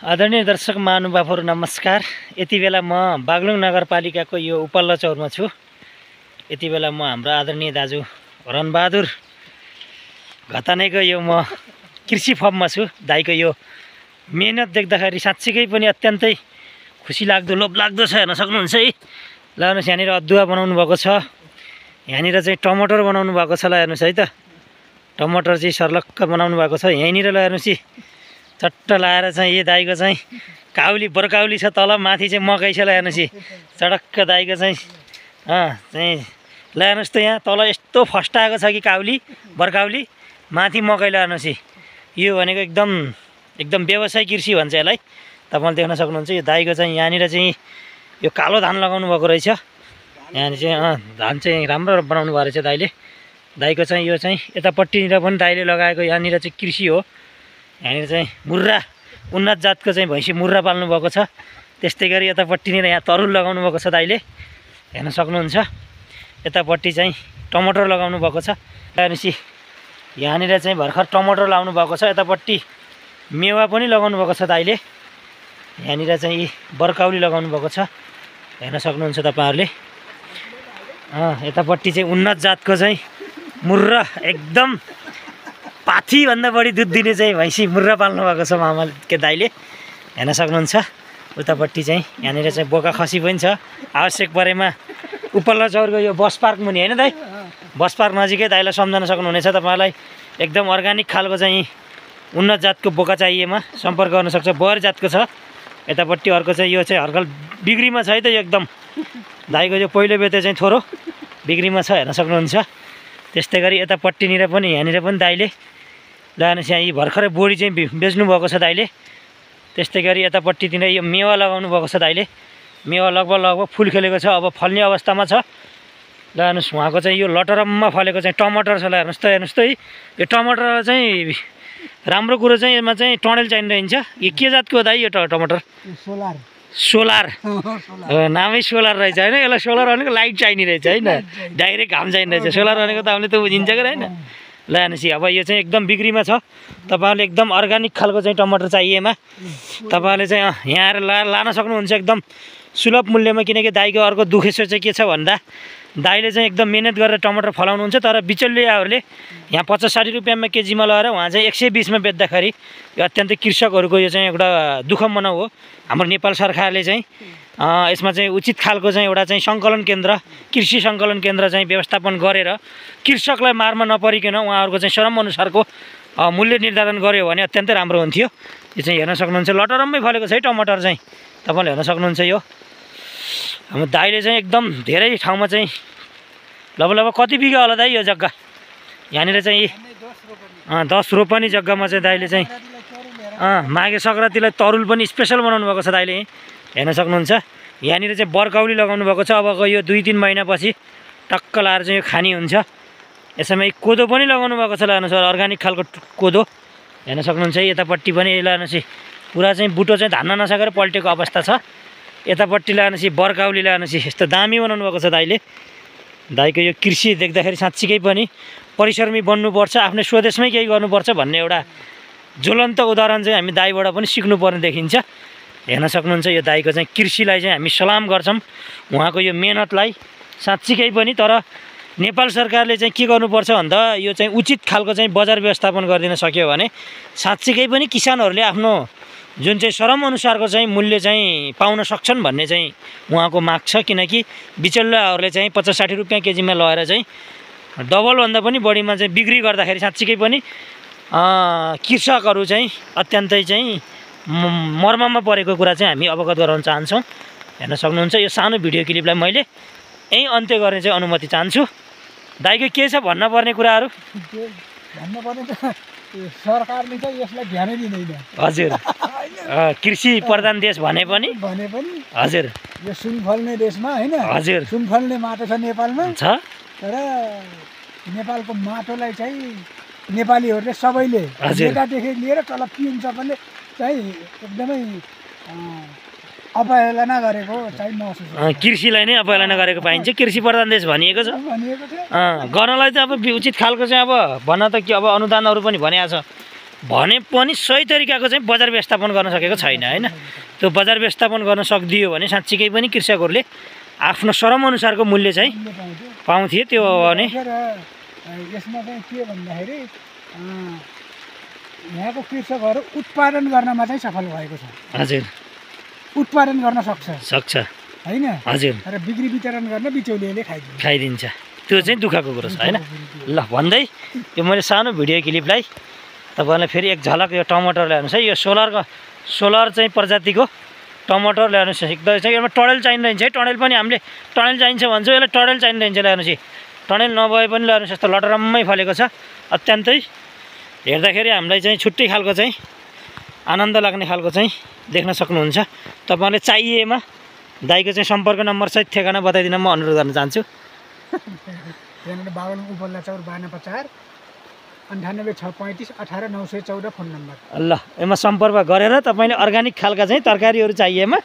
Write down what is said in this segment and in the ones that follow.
आदरणीय दर्शक महानुभावहरू नमस्कार। यति बेला म बागलुङ नगरपालिकाको यो उपल्लो चौरमा छु। यति बेला म हाम्रो आदरणीय दाजु रणबहादुर घतानेको यो म कृषि फर्ममा छु। दाइको यो मेहनत देख्दाखेरि साँच्चीकै पनि अत्यन्तै खुसी लाग्दो लोभलाग्दो छ। हेर्न सक्नुहुन्छ है। ल हेर्नुहोस्, यहाँनिर अदुवा बनाउनु भएको छ, यहाँनिर चाहिँ टमाटर बनाउनु भएको छ। ल हेर्नुहोस् है त, टमाटर चाहिँ सर्लक्क बनाउनु भएको छ। यहीँनिर ल हेर्नुहोस् है, चट्ट लाएर चाहिँ यो दाइको चाहिँ काउली बर्काउली छ, तल माथि चाहिँ मकै छ। ल हेर्नुहोस् है, चडक्क दाइको चाहिँ ल हेर्नुहोस् त, यहाँ तल यस्तो फस्टाएको छ कि काउली बर्काउली, माथि मकै। ल हेर्नुहोस् है, यो भनेको एकदम व्यवसायिक कृषि भन्छ यसलाई। तपाईँले देख्न सक्नुहुन्छ यो दाइको चाहिँ यहाँनिर चाहिँ यो कालो धान लगाउनु भएको रहेछ। यहाँनिर चाहिँ धान चाहिँ राम्रो बनाउनु भएको रहेछ दाइले। दाइको चाहिँ यो चाहिँ यतापट्टिनिर पनि दाइले लगाएको यहाँनिर चाहिँ कृषि हो। यहाँनिर चाहिँ मुर्रा उन्नत जातको चाहिँ भैँसी मुर्रा पाल्नु भएको छ। त्यस्तै गरी यतापट्टिनिर यहाँ तरुल लगाउनु भएको छ दाइले, हेर्न सक्नुहुन्छ। यतापट्टि चाहिँ टमाटर लगाउनु भएको छ। हेर्नुहोस् यहाँनिर चाहिँ भर्खर टमाटर लगाउनु भएको छ। यतापट्टि मेवा पनि लगाउनु भएको छ दाइले। यहाँनिर चाहिँ बर्काउली लगाउनु भएको छ, हेर्न सक्नुहुन्छ तपाईँहरूले। यतापट्टि चाहिँ उन्नत जातको चाहिँ मुर्रा, एकदम पाथीभन्दा बढी दुध दिने चाहिँ भैँसी मुर्रा पाल्नु भएको छ मामा के दाइले, हेर्न सक्नुहुन्छ। उतापट्टि चाहिँ यहाँनिर चाहिँ बोका खसी पनि छ। आवश्यक परेमा उपल्लो चौरको यो बस पार्क मुनि होइन दाइ, बस पार्क नजिकै दाइलाई सम्झाउन सक्नुहुनेछ। तपाईँलाई एकदम अर्ग्यानिक खालको चाहिँ उन्नत जातको बोका चाहिएमा सम्पर्क गर्न सक्छ। बर जातको छ। यतापट्टि अर्को चाहिँ यो चाहिँ हर्कल बिक्रीमा छ है त। एकदम दाइको यो पहिलो बेते चाहिँ थोरो बिक्रीमा छ, हेर्न सक्नुहुन्छ। त्यस्तै गरी यतापट्टिनिर पनि यहाँनिर पनि दाइले ल हेर्नुहोस्, यहाँ यी भर्खरै बोडी चाहिँ बेच्नु भएको छ दाइले। त्यस्तै गरी यतापट्टितिर यो मेवा लगाउनु भएको छ दाइले। मेवा लगभग फुल खेलेको छ, अब फल्ने अवस्थामा छ। ल हेर्नुहोस्, उहाँको चाहिँ यो लटरममा फलेको चाहिँ टमाटर छ। ल हेर्नुहोस् त है, यो टमाटर चाहिँ राम्रो कुरो चाहिँ यसमा चाहिँ टनेल चाहिन्छ। यो के जातको हो दाइ यो टमाटर? सोलर नामै सोलर रहेछ होइन। यसलाई सोलर भनेको लाइट चाहिने रहेछ होइन, डाइरेक्ट घाम चाहिने रहेछ। सोलर भनेको त हामीले त बुझिन्छ कि होइन। ल हेर्नुहोस्, अब यो चाहिँ एकदम बिक्रीमा छ। तपाईँहरूले एकदम अर्ग्यानिक खालको चाहिँ टमाटर चाहिएमा तपाईँहरूले चाहिँ यहाँ आएर लान सक्नुहुन्छ एकदम सुलभ मूल्यमा। किनकि दाइको अर्को दुखेसो चाहिँ के छ भन्दा दाइले चाहिँ एकदम मिहिनेत गरेर टमाटर फलाउनुहुन्छ, तर बिचौलियाहरूले यहाँ 50-60 रुपियाँमा केजीमा लगाएर उहाँ चाहिँ 120मा बेच्दाखेरि यो अत्यन्तै कृषकहरूको यो चाहिँ एउटा दुःख मनाउ हो। हाम्रो नेपाल सरकारले चाहिँ यसमा चाहिँ उचित खालको चाहिँ एउटा चाहिँ सङ्कलन केन्द्र, कृषि सङ्कलन केन्द्र चाहिँ व्यवस्थापन गरेर कृषकलाई मारमा नपरिकन उहाँहरूको चाहिँ श्रम अनुसारको मूल्य निर्धारण गर्यो भने अत्यन्तै राम्रो हुन्थ्यो। यो चाहिँ हेर्न सक्नुहुन्छ, लटरम्मै फलेको छ है टमाटर चाहिँ, तपाईँले हेर्न सक्नुहुन्छ। यो हाम्रो दाइले चाहिँ एकदम धेरै ठाउँमा चाहिँ लगभग कति बिघा होला दाइ यो जग्गा? यहाँनिर चाहिँ 10 रोपनी जग्गामा चाहिँ दाइले चाहिँ माघे सङ्क्रान्तिलाई तरुल पनि स्पेसल बनाउनु भएको छ दाइले, हेर्न सक्नुहुन्छ। यहाँनिर चाहिँ बर्काउली लगाउनु भएको छ। अब यो 2-3 महिनापछि टक्क लाएर चाहिँ यो खानी हुन्छ। यसमा कोदो पनि लगाउनु भएको छ। ल हेर्नुहोस्, अर्ग्यानिक खालको कोदो, हेर्न सक्नुहुन्छ। यतापट्टि पनि हेर्नुहोस्, पुरा चाहिँ बुटो चाहिँ धान्न नसकेर पल्टेको अवस्था छ। यतापट्टि लानुहोस्, बर्काउली लानुहोस्, यस्तो दामी बनाउनु भएको छ दाइले। दाइको यो कृषि देख्दाखेरि साँच्चीकै पनि परिश्रमी बन्नुपर्छ, आफ्नै स्वदेशमै केही गर्नुपर्छ भन्ने एउटा ज्वलन्त उदाहरण चाहिँ हामी दाइबाट पनि सिक्नुपर्ने देखिन्छ। हेर्न सक्नुहुन्छ, यो दाइको चाहिँ कृषिलाई चाहिँ हामी सलाम गर्छौँ, उहाँको यो मेहनतलाई साँच्चीकै पनि। तर नेपाल सरकारले चाहिँ के गर्नुपर्छ भन्दा यो चाहिँ उचित खालको चाहिँ बजार व्यवस्थापन गरिदिन सक्यो भने साँच्चीकै पनि किसानहरूले आफ्नो जुन चाहिँ श्रम अनुसारको चाहिँ मूल्य चाहिँ पाउन सक्छन् भन्ने चाहिँ उहाँको माग छ। किनकि बिचौलियाहरूले चाहिँ 50-60 रुपियाँ केजीमा लगाएर चाहिँ डबलभन्दा पनि बढीमा चाहिँ बिक्री गर्दाखेरि साँच्चीकै पनि कृषकहरू चाहिँ अत्यन्तै चाहिँ मर्ममा परेको कुरा चाहिँ हामी अवगत गराउन चाहन्छौँ। हेर्न सक्नुहुन्छ, यो सानो भिडियो क्लिपलाई मैले यहीँ अन्त्य गर्ने चाहिँ अनुमति चाहन्छु। दाइको के छ भन्नुपर्ने कुराहरू? भन्नुपर्ने त सरकारले चाहिँ यसलाई ध्यानै दिँदैन। हजुर, कृषि प्रधान देश भने पनि हजुर, यो सुन फल्ने देशमा होइन, हजुर सुन फल्ने माटो छ नेपालमा छ। तर नेपालको माटोलाई चाहिँ नेपालीहरूले सबैले नेतादेखि लिएर तल पिएम सबैले चाहिँ एकदमै अपहेलना गरेको चाहिँ महसुस, कृषिलाई नै अपहेलना गरेको पाइन्छ। कृषि प्रधान देश भनिएको छ। गर्नलाई चाहिँ अब उचित खालको चाहिँ अब भन्न त के, अब अनुदानहरू पनि भनेको छ। भने पनि सही तरिकाको चाहिँ बजार व्यवस्थापन गर्न सकेको छैन होइन। त्यो बजार व्यवस्थापन गर्न सक्दियो भने साँच्चीकै पनि कृषकहरूले आफ्नो श्रमअनुसारको मूल्य चाहिँ पाउँथे। त्यो भने यसमा चाहिँ के भन्दाखेरि यहाँको कृषकहरू उत्पादन गर्नमा चाहिँ सफल भएको छ। हजुर, उत्पादन गर्न सक्छ होइन। हजुर, र बिक्री वितरण गर्न बिचौलियाले खाइदिन्छ। त्यो चाहिँ दुःखको कुरो छ होइन। ल भन्दै यो मैले सानो भिडियो क्लिपलाई तपाईँलाई फेरि एक झलक यो टमाटर ल्याउनुहोस् है। यो सोलर चाहिँ प्रजातिको टमाटर ल्याउनुहोस्। एकदमै चाहिँ यसमा टनेल चाहिन्छ है। टनेल पनि हामीले टनेल चाहिन्छ भन्छौँ, यसलाई टनेल चाहिन्छ ल्याउनुहोस् है। टनेल नभए पनि ल्याउनुहोस्। यस्तो लटरम्मै फलेको छ। अत्यन्तै हेर्दाखेरि हामीलाई चाहिँ छुट्टै खालको चाहिँ आनन्द लाग्ने खालको चाहिँ देख्न सक्नुहुन्छ। तपाईँले चाहिएमा दाइको चाहिँ सम्पर्क नम्बर सहित ठेगाना बताइदिन म अनुरोध गर्न चाहन्छु। बाबुल उपल्ला चौर 52 98 635 18 914 फोन नम्बर। ल यसमा सम्पर्क गरेर तपाईँले अर्ग्यानिक खालका चाहिँ तरकारीहरू चाहिएमा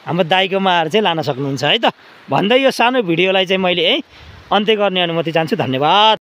हाम्रो दाइकोमा आएर चाहिँ लान सक्नुहुन्छ है त। भन्दै यो सानो भिडियोलाई चाहिँ मैले अन्त्य गर्ने अनुमति चाहन्छु। धन्यवाद।